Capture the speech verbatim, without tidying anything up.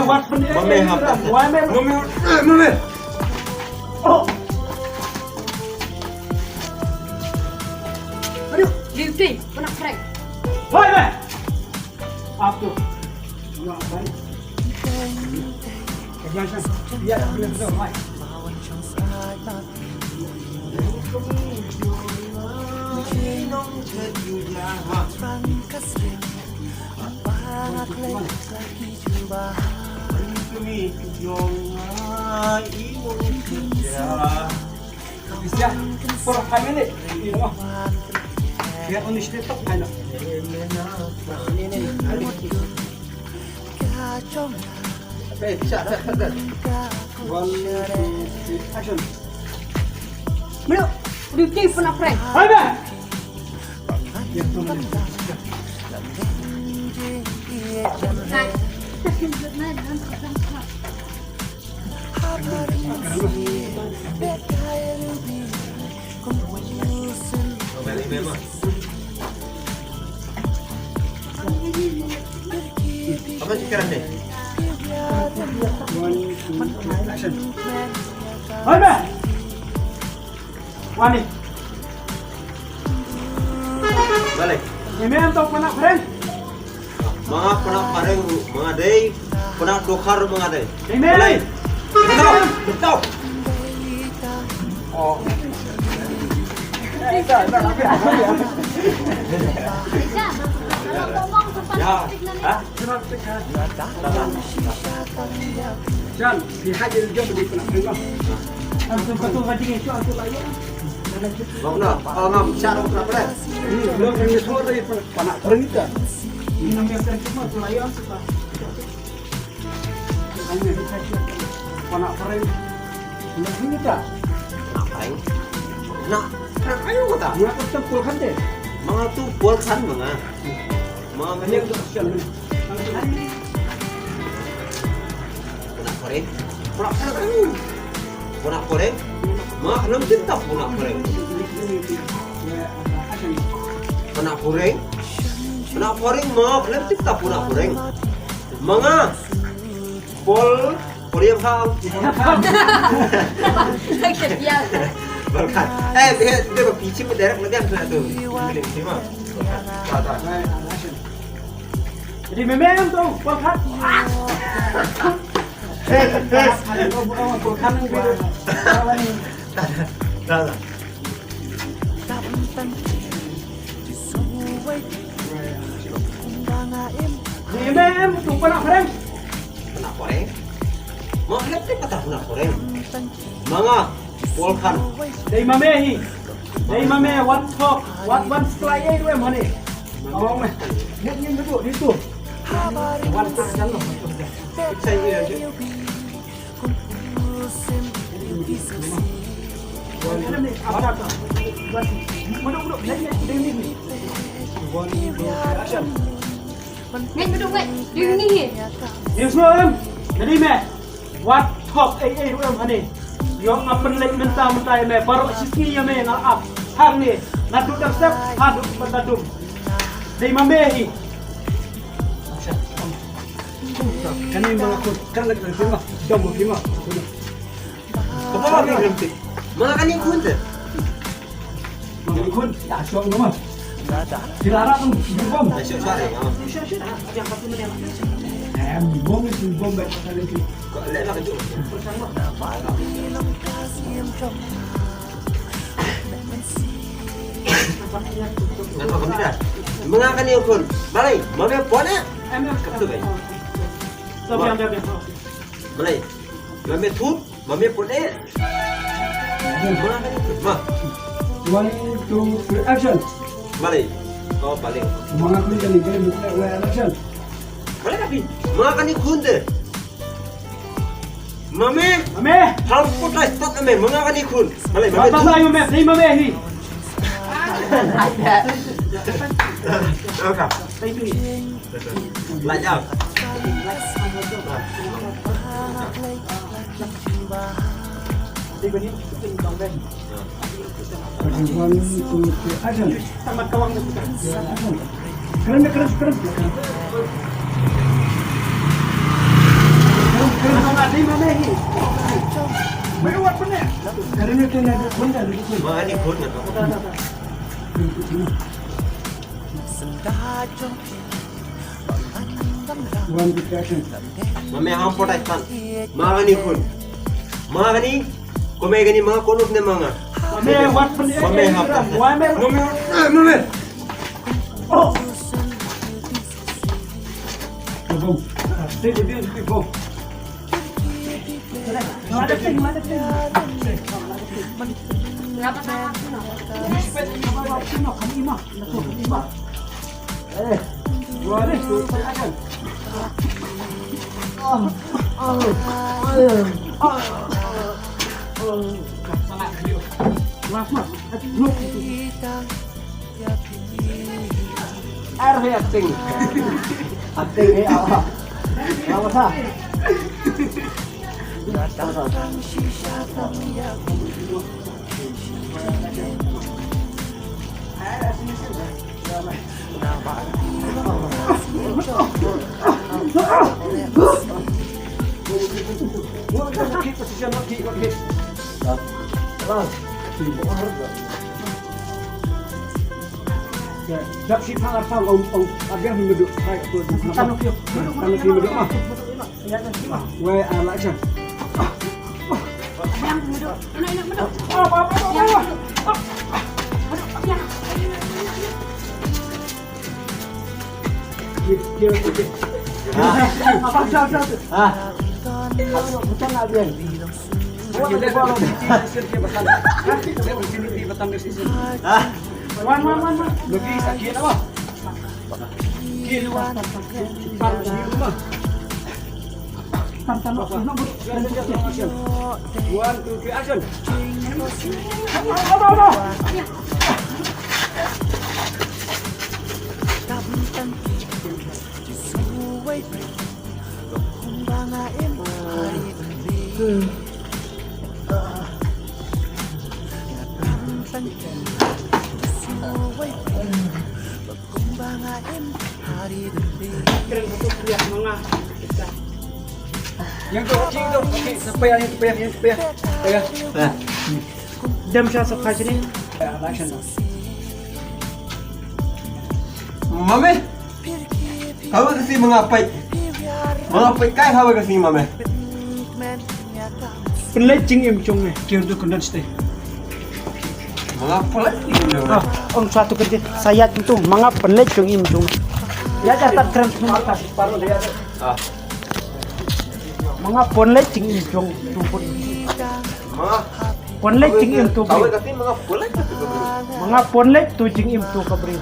Mame hap. Mame, mame, mame. Oh. Aduh, Liu Ting, kena prank. Hai, hai. Apa? Ya, baik. Ya, ya, ya, ya, ya, ya. One, two, three, action. Mano, udah kayo pernah prank? Hai, ba! Apa sih keren nih? One, two, three, action. Hai, ba! Wani. Balik. Ini untuk pernah prank. Manga pernah prank, manga dei pernah dokar manga dei. Amen. Betul, betul. Oh. Ya, ha? Jan, di haji jom di pernah prank. Ang tu betul haji ke tu, ang tu lain. Bang na, oh ngam, cara pernah prank. Ini belum yang suara itu. Panak prank kita. Ini namanya prank cuma tu layan suka. Hanya kita panak prank. Panak prank kita. Panak prank. Nak, nak ayo kata. Nak kata pulkan deh. Manga tu pulkan manga. Manga kani. Puna koreng. Puna koreng. Puna koreng. Manga khlem tip ta puna koreng. Puna koreng. Puna koreng manga khlem tip ta puna koreng. Manga. Pol, pol yang kau. Berkat. Eh, dia, dia berpikir mendarat lagi yang satu. Terima. Jadi memang tu, berkat. Eh, eh. Berkat. Dah, dah. Ni mem tu puna koreng. Puna koreng. Ma hep te kata puna koreng. Manga pulkan. Dei mame hi. Dei mame wan thok, wan, wan sklai ei ruem hani. Awang me. Ni ni tu, ni tu. Wan tak jan lo. Sai ni aja. Ngai, ngai, ngai, ngai, ngai. Jadi me, wat thok ei ei ruh em hani. Ïoh nga pynleit mynta mynta ïa me, baroh shi sngi ïa me nga la ap. Hangne naduh dang step haduh ban da dum. Dei ma me hi. Kane ma nga khun, kan leit na phi ma, jong ma phi ma. Kaba ma phi khlem tip. Ma kane khun te. Ma kane khun, ïa shong ma. Sila ra tu, bom. Ïa shong shong. Em, bom ni bom ba kata lagi. Ko le la ka ju. Ngan ba kami dah. Ma nga kane khun. Balei, ma me pon eh. Em, em. Katu bai. Stop, em, em, em. Balei, ma me thut. Ma me pun eh. Ma. One, two, three, action. Balei. Oh, balei. Ma nga kane kane kane kane action. Balei tapi. Ma nga kane khun te. Ma me. Ma me. Hal putai stop ma me. Ma nga kane khun. Balei ma me. Ba ba ma me. Ni ma me hi. Okay. Thank you. Lajang. One, two, three, action. Keren, keren, keren. Ma ani khun na. One, two, action. Ma me ham potai pan. Ma ani khun. Ma ani. Ko me gani ma ko nuk ne ma nga. Ma me wat pan. Ma me ham potai. Ma me. Ma me. Oh. Go. Stay the bill, go. Ar he acting. Acting he apa? Apa sah? Jap shi pang ar pang ong ong abiang hi muduk. Hai tu. Tanu kio. Tanu kio muduk mah. Wei, ah, action. Ah. Wan, wan, wan, wan. One, two, three, action. Yang tu, yang tu. Okey, sampai yang tu, yang tu, yang tu. Ya. Dem sha sa phai sini. Action. Mame. Hawa ka sngi ma nga peit. Ma nga peit kai hawa ka sngi mame. Pynleit jingim jong me. Kir du kyndan shatei. Ma nga pynleit jingim jong me. Ah, ong sha tu kynti. Sa ïa tu ma nga pynleit jingim jong me. Ïa ja tat kren ma ka. Ah. Ma nga pynleit jingim jong tu put. Ma nga pynleit jingim tu. Hawa ka sngi ma nga pynleit tu ka briew. Ma nga pynleit tu jingim tu ka briew.